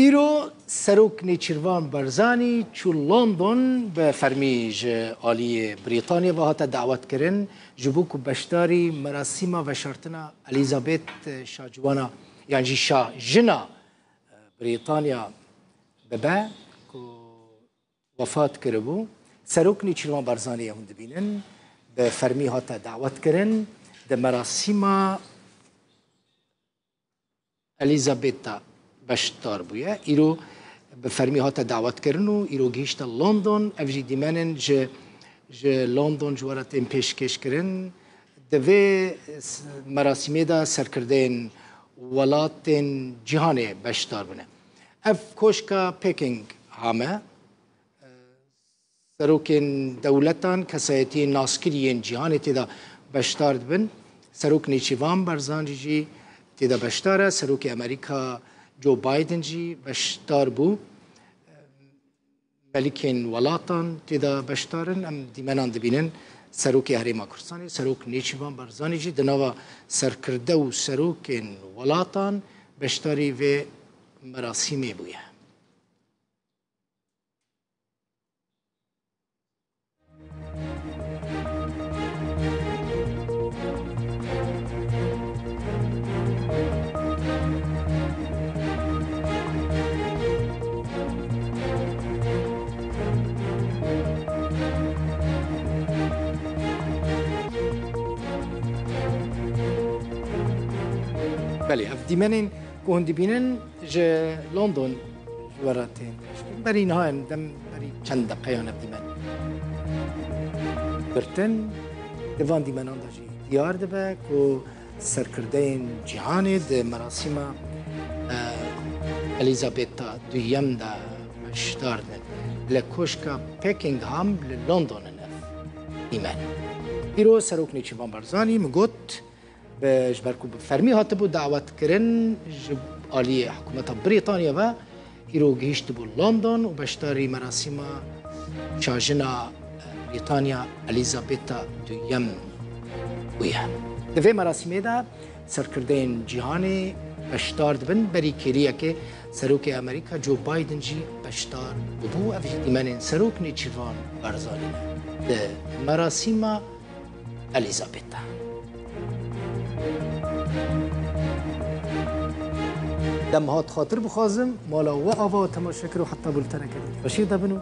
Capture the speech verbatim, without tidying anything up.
Îro Serok Nêçîrvan Barzanî çû London, bi fermî ji aliyê Brîtanyê ve hate dawetkirin, ji bo ku beşdarî merasîma veşartina Elîzabeth Şaciwana, yan jî Şajina Brîtanya bibe, ku wefat kiribû. Serok Nêçîrvan Barzanî ye, hûn dibînin, bi fermî hate dawetkirin, di merasîma Elîzabeta beşdar bûye. Îro bi fermî hate dawetkirin û îro gihîşte London. Ev jî dîmen in ji, ji London ji we re tên pêşkêşkirin. Di vê s-, merasîmê de serkirdeyên welatên cîhanê beşdar bûne. Ev koşka Peking hame. Serokên dewletan, kesayetiyên naskirî yên cîhanê tê de beşdar dibin. Serok Nêçîrvan Barzanî jî tê de beşdar e. Serokê Amerîka Joe Biden jî beşdar bû. Melikên welatan tê de beşdar in. Em dîmenan dibînin. Serokê Herêma Kurdistanê, Serok Nêçîrvan Barzanî jî di nava serkirde û serokên welatan beşdarî vê merasîmê bûye. Belê, ev dîmenên ku hûn dibînin ji London ji we re tên pêşkirin. Berî niha em dem berî çend deqeyan ev dîmen girtin. Di van dîmenan de jî diyar dibe ku serkirdeyên cîhanê di merasîma, e, Elîzabeta duyem de beşdar dibin. Li Koşka Buckingham li London in ev dîmen. Îro Serok Nêçîrvan Barzanî, min got, bi, ji ber ku bi fermî hatibû dawetkirin ji aliyê hikûmeta Brîtanya ve, îro gihîştibû London û beşdarî merasîma şajina, e, Brîtanya Elîzabeta duyem bûye. Di vê merasîmê de serkirdeyên cîhanê beşdar dibin. Berî kêliyekê Serokê Amerîka Joe Biden jî beşdar bûbû. Ev jî dîmenên Serok Nêçîrvan Barzanî ne di merasîma Elîzabeta. Dem hat xatir bixwazim, mala we ava temaşe kir û heta bulteneke din xweşî de bin û